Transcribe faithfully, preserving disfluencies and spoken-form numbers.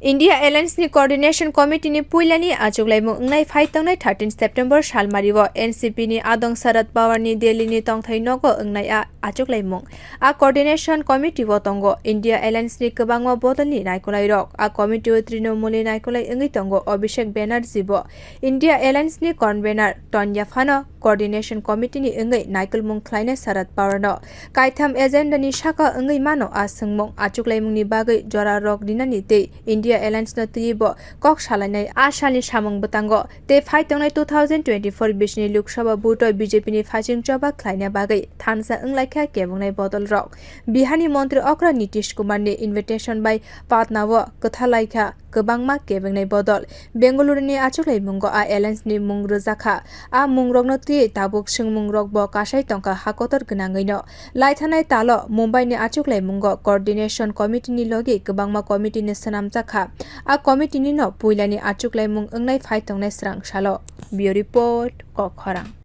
India Alliance ni Coordination Committee ni puilani achuklaimung wngnai phai tongnai thirteen September salmari o N C P ni adong Sharad Pawar ni Delhi ni tongthai nogo wngnai a achuklaimung. A Coordination Committee o tongo India Alliance ni kwbangma bodol ni naikolai rok. A committee o Trinamool ni naikolai wngwi tongo Abhishek Banerjee bo. India Alliance ni convener Tanya phano Coordination Committee ni wngwi naikolmung khlainai Sharad Pawar no. Kaitham agenda ni saka wngwi mano a swngmung achuklaimung ni bagwi jora rok rinani tei India Alliance no twiwi bo kok salainai a salni samung bwtango. Tei phai tongnai two thousand twenty-four bisini Lok Sabha vote o B J P ni phaiching choba khlaina bagwi thansa wnglaikha kebwngnai bodol rok. Bihar ni montri okra Nitish Kumar ni invitation bai Patna o kwthalaikha kwbangma kebwngnai bodol. Bengaluru ni achuklaimungo a alliance ni mung rwjakha. A mung rokno twiwi tabuk swngmung rok bo kasai tongkha ha kotor gwnangwi no. Laithanai talo Mumbai ni achuklaimungo Coordination Committee ni logi kwbangma committee ni swnamjakha. A committee ni no puilani achuklaimung wngnai phai tongnai srang salo. Bureau Report, Kokkhorang.